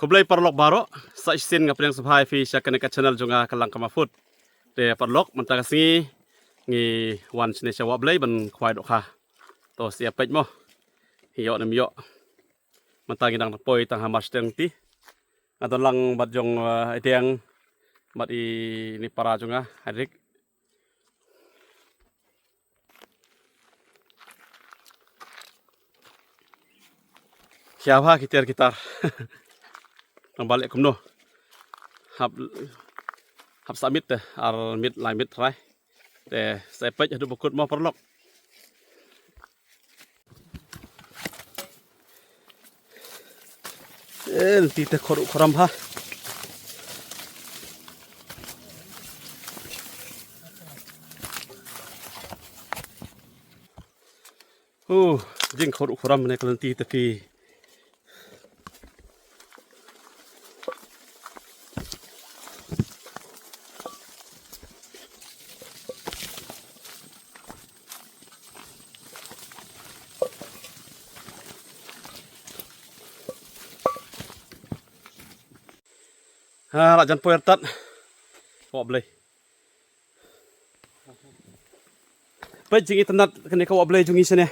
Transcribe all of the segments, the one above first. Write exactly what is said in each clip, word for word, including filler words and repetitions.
Khublei paralok baroh, sa shisien nga pdiang sngewbha ïa phi sha kane ka channel jong nga ka Langkama Food. Te paralok mynta ka sngi ngi wan shane sha Wah Blei ban khwai dohkha. To sa ïa peit mo. Ïoh ne ym ïoh. Mynta ngi dang poi tang ha Marsh Teng ti. Nga don lang bad jong, eh, i Deng bad ine i para jong nga Heinrich. Khia bha ki tiar ki tar. Nang ba leh kumno. Hap, hap sa miet te, ar miet lai miet trai. Te sa peit haduh ba kut mo paralok. Eh, lynti te khot ruh khot ram ha. Uh, jingkhot ruh khot ram ne ka lynti te phi. Ha, la jan poi artat. Wah Blei. Peit jingitynnat kane ka Wah Blei jong ngi shane.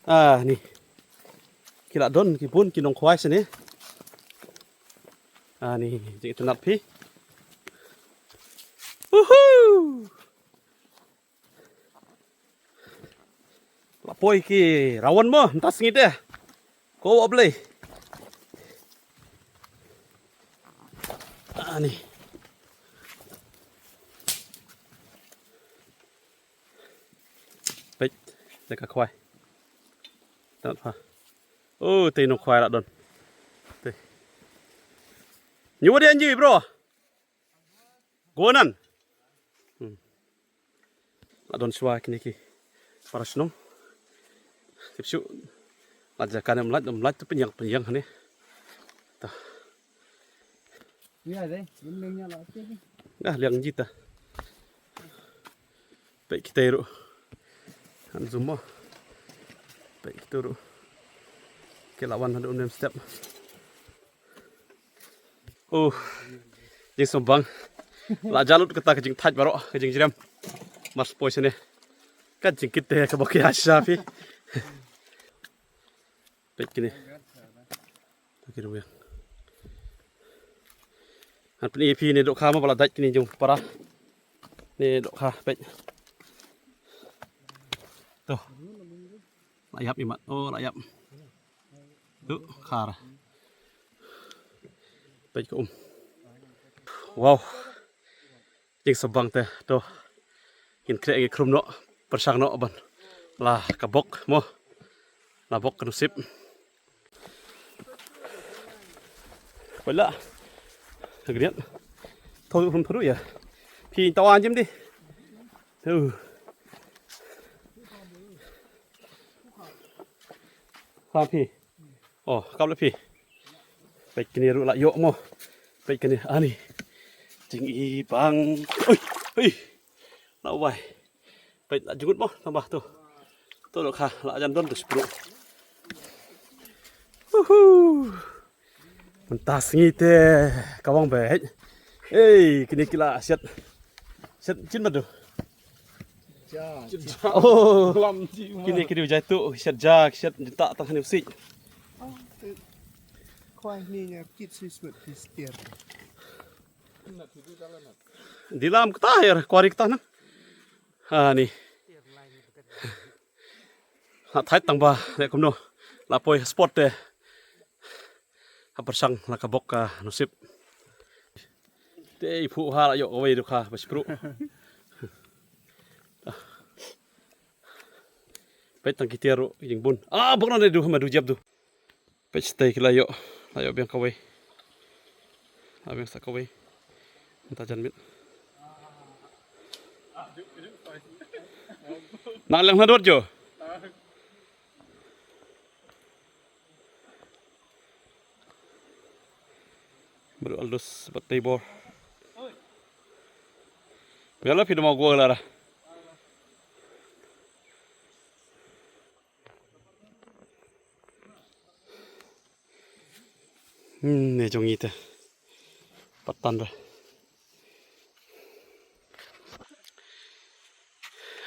Ah, ni. Ki la don ki bun ki nongkhwai shane. Ah, ni jingitynnat phi. Uhu! La poi ki rawan mo, mynta sngi te. Ko Wah Blei. Ani. Peit, te ka khwai. Tang ha. Oh, te nongkhwai la don. Te. Nyu dia nji, bro. Go nan. Hmm. La don shuwa kine ki para shnong. Tip shu. La jaka ne mlait, mlait tu pynïang, pynïang hane. Ta. Ya deh, ini nya la. Dah liang jita. Peit kita ruh. Han zoom mo. Peit kita ruh. Ki la wan haduh nem step. Oh, jingsngewbang. La ja lut kata ka jingthait baroh, ka jingjrem. Mar shu poi shane. Ka jingkit te ka bok ïa sha phi. Peit kine. Peit kine wei. Han pyni ïa phi ne dohkha ma ba la dait kine jong para. Ne dohkha peit. To. La ïap imat. Oh, la ïap. Tu, khar. Peit ka um. Wow. Jingsngewbang te, to. Ngin khreh ngi khrum noh, pyrshang noh ban la ka bok, mo. La bok ka nusip. Wala. Agriat. Tho khrum tho ïa. Phi tawang jim di. Tu. Kham phi. Oh, kap la phi. Peit kine ruh la ïoh mo. Peit kine ani. Jingibang. Oi, oi. La wai. Peit la jngut mo, tang ba tu. Tu dohkha la jan don tu shipru. Uhu. Mynta sngi te ka wang beit. Ei, kine ki la shet. Shet chin madu. Ja. Oh. Lam ji ma. Kine kine jai tu, shet ja, shet jita tang hani usik. Khwai ni nya kit sui smet ki stier. Dilam kata ya, kwari kata na. Ha ni. Ha thait tang ba, ne kumno. La poi spot te. Ha pyrshang la ka bok ka nusip. Te i phu ha la ïoh kawei dohkha ba shipru. Peit tang ki tiar ruh jingbun. Ah, bok na ne du hama du jep du. Peit shatei ki la ïoh, la ïoh biang kawei. La biang sa kawei. Mynta jan miet. Nang leng na dot jo. Baru aldus bat tei bor. Biar lah phi da mau gua lara. Hmm, ne jong ngi te. Patan re.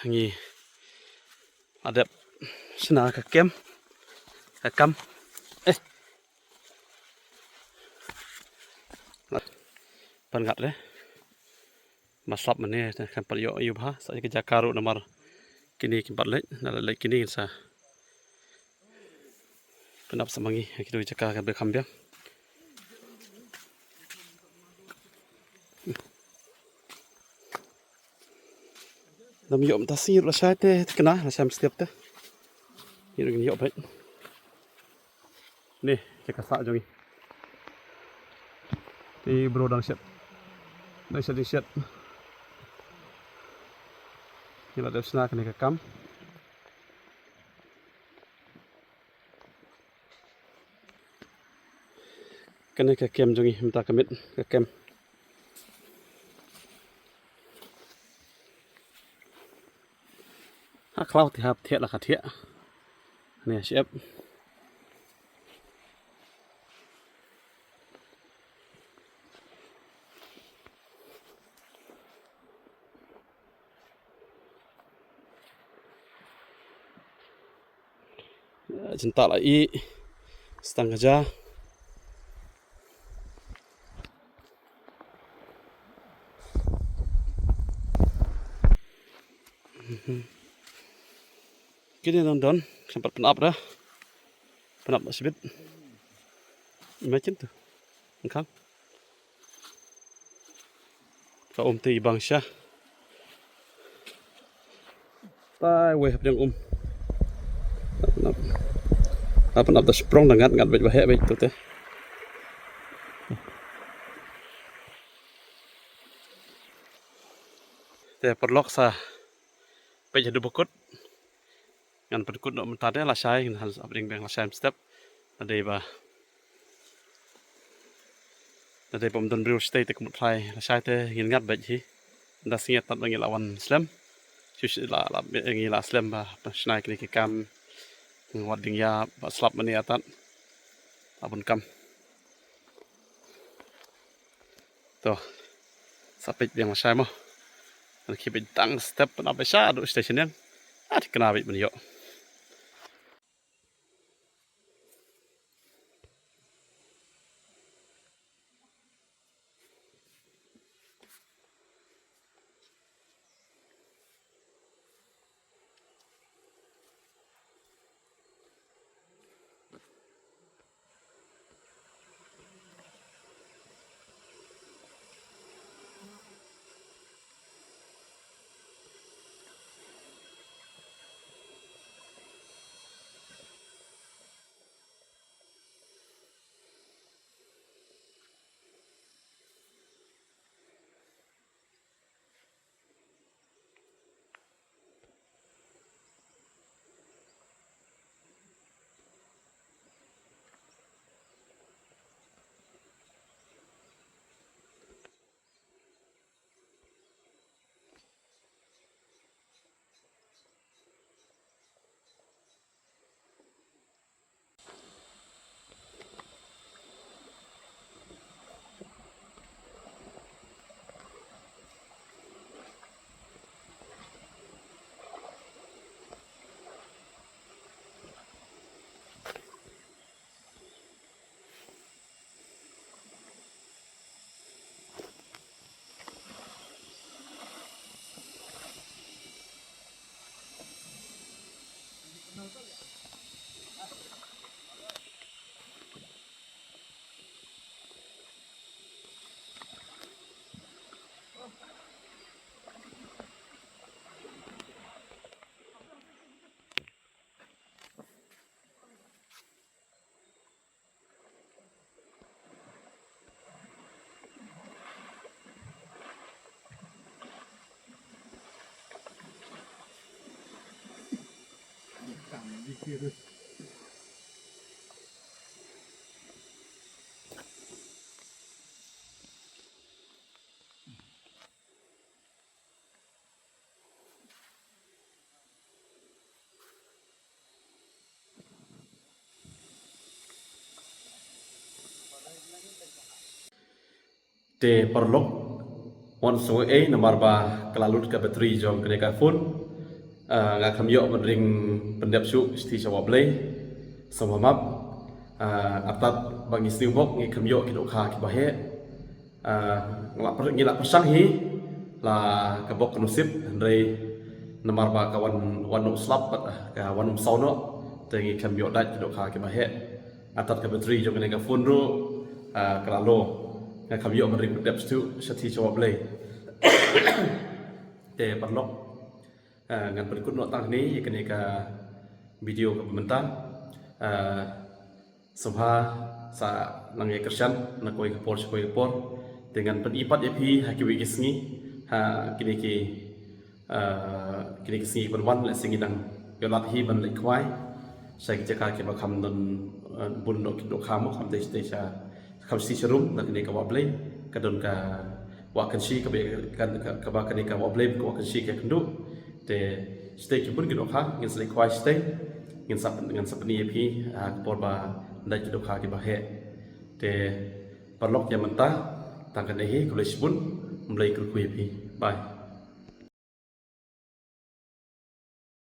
Ngi la dep shna ka kem. Ka kam. Eh. Pan ngat re. Ba slap mane, kan pat ïoh ïu bha sa ka jaka ruh namar kine kin pat leit, na leit kine sa. Pynap sa ma ngi ha kitu ki jaka ka ba kham biang. Dam ïoh mynta sngi ruh lashai te, te kena lashai mynstep te. Ïoh ïoh bha. Ni jaka sah jong ngi. Te bro dang shet. Dang shet, dang shet. Ngi la dep shna kane ka kam. Kane ka kem jong ngi mynta ka miet ka kem. Ha khlaw te hap thiah la ka thiah. Ne shep. Jin ta la i stang ka ja. Kine nang don, sempat pynap dah. Pynap dah sibit. Imagine tu. Engkang. Ka um te i bang sha. Tai wei hapdeng um. Hap nap. Hap nap da sprong da ngat ngat beit ba heh beit tu te. Te paralok sa peit haduh ba kut. Ngan pynkut noh mynta te lashai, ngan hap ring biang lashai mynstep. Nadei ba, nadei ba ym don briew shatei te ka mut phai lashai te ngin ngat beit hi. Ynda sngi tad ba ngi la wan slem. Shu shu la, la ngi la slem ba, ba shna kine ki kam. Wat ding ïa ba slap mane tad. La bun kam. To. Sa peit biang lashai mo. Ngan khie beit tang step na ba sha haduh station ïang. Ah, thikna beit ban ïoh. Te paralok, wan sngewbha ei namar ba ka la lut ka battery jong kane ka phone. Ah, nga khlem ïoh ban ring pyndep shuh, shatei sha Wah Blei. Sngewbha map. Ah, artat ba ngi sniew bok ngi khlem ïoh ki dohkha kiba heh. Ah, ngi la pyrshang hi la ka bok ka nusip, hynrei namar ba ka wan wan noh slap bad ka wan ym saw noh, te ngi khlem ïoh dait ki dohkha kiba heh. Artat ka battery jong kane ka phone ruh, ah, ka la low. Nga khlem ïoh ban ring pyndep shuh, shatei sha Wah Blei. Te paralok, ah, ngan pynkut noh tang hangne ïa kane ka video kaba mynta. Ah, sngewbha sa nang ïa kyrshan na kawei ka por sha kawei ka por. Te ngan pyni pat ïa phi ha kiwei ki sngi, ha kine ki, ah, kine ki sngi ban wan, lehse ngi dang ïoh lad hi ban leit khwai sha ki jaka kiba kham don, ah, bun doh, dohkha mo, kham shatei sha, kham shatei sha rum na kane ka Wah Blei. Ka don ka Wah Kynshi kaba, ka, ka, kaba kane ka Wah Blei ka Wah Kynshi ka kynduh. Te shatei ki bun ki dohkha, ngin sa leit khwai shatei. Ngin sa, ngin sa pyni ïa phi ha ka por ba dait ki dohkha kiba heh. Te paralok, ïa mynta tang katne hi, khublei shibun, Blei kyrkhu ïa phi. Bye.